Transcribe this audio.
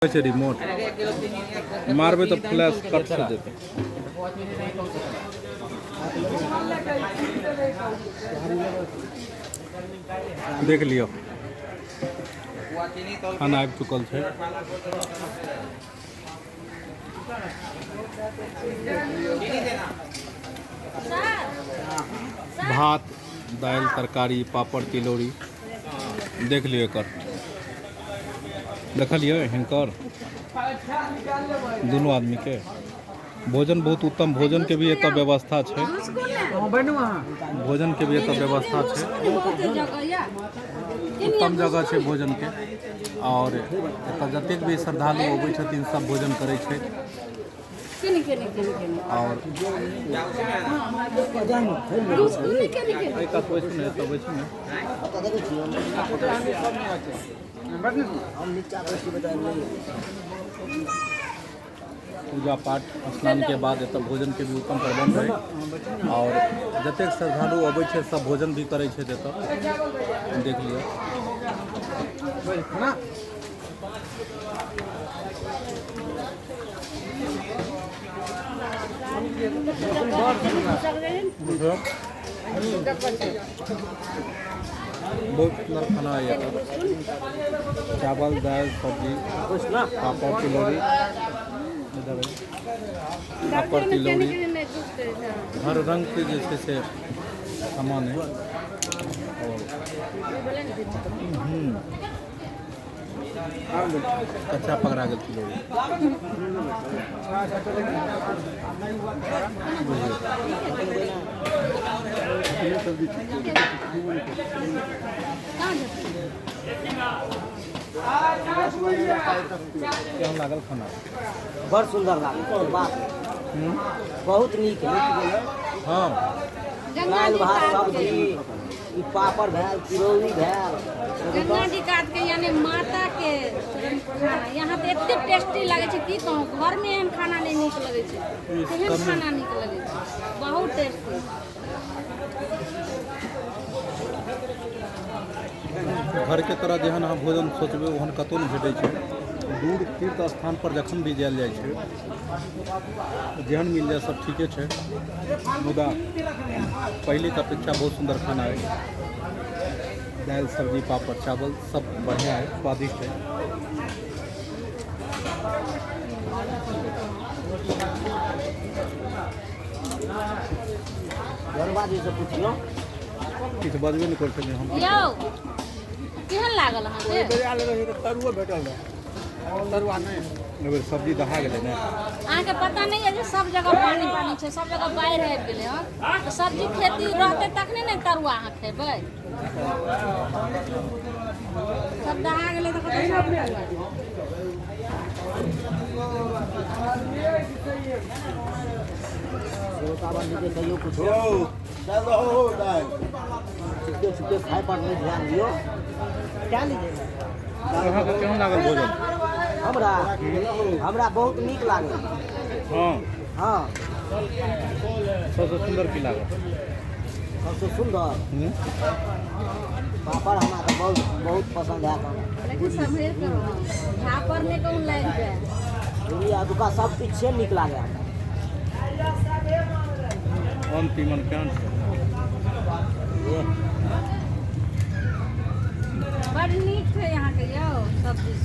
छै रिमोट मारबै तऽ फ्लैश कट से जेतै। देख लियौ, खाना आबि चुकल छै। भात, दालि, तरकारी, पापड़, तिलौरी। देख लियौ एकर, देखलियै हिनकर दुनू आदमीके भोजन बहुत उत्तम। भोजनके भी एतऽ व्यवस्था छै, भोजनके भी एतऽ व्यवस्था छै। उत्तम जगह छै भोजनके, आओर एतऽ जतेक भी श्रद्धालु अबै छथिन सब भोजन करै छै। आओर एहि कात बैसू ने, एतऽ बैसू ने। पूजा पाठ स्नान के बाद एतऽ भोजन के भी उत्तम प्रबंध है, और जतेक श्रद्धालु अबै छै सब भोजन भी करै छै एतऽ। देख लियौ। बहुत सुन्दर खाना है एतऽ, चावल, दालि, सब्जी, पापड़, तिलौरी। इधर है पापड़, तिलौरी, हर रंग के जे छै से सामान है। और कच्चा पकड़ा गेल तिलौरी। बुझलियै? केहन लागल खाना? बड़ सुन्दर लागल बाप, बहुत नीक। हँ, दालि, भात, सब्जी, ई पापड़ भेल, तिलौरी भेल। गंगा जी कात के यानी माता के खाना यहाँ तऽ एते टेस्टी लागै छै, की कहूँ। घरमे एहन खाना नहि नीक लगै छै तेहन खाना नीक लगै छै, बहुत टेस्टी। घरके तरह जेहन अहाँ भोजन सोचबै ओहन कतहु नहि भेटै छै। दूर तीर्थ स्थान पर जखन भी जायल जाइ छै, जेहन मिल जाय सब ठीके छै, मुदा पहिलेके अपेक्षा बहुत सुन्दर खाना है। दालि, सब्जी, पापड़, चावल सब बढ़िआँ है, स्वादिष्ट है। घरवा जी से पुछियौ। किछु बजबे नहि करै छथिन हम। यौ, केहन लागल अहाँके? तरुआ भेटल रहै, तरुआ नहि। एहि बेर सब्जी दहा गेलै ने। अहाँके पता नहि यऽ जे सब जगह पानि पानि छै, सब जगह बाढ़ि आबि गेलै हँ, तऽ सब्जी खेती रहतै तखने ने तरुआ अहाँ खेबै। सब दहा गेलै तऽ कतऽ तरुआ? सेवका बंधु के कहियो कुछो। छुपके छुपके खाय पर नहि ध्यान दियौ। क्या लीजिएगा? अहाँके केहन लागल भोजन? हमरा हमरा बहुत नीक लागल। हँ? हँ। सबसँ सुन्दर की लागल? सबसँ सुन्दर पापड़ हमरा तऽ बहुत बहुत पसन्द आयल हमरा। लेकिन सम्हरि करू, झापर नहि कहूँ लागि जाय। ई अतुका सब किछु नीक लागै हमरा। आम तीमन केहन छै? बड नीक छै अहाँके यौ सब्जी।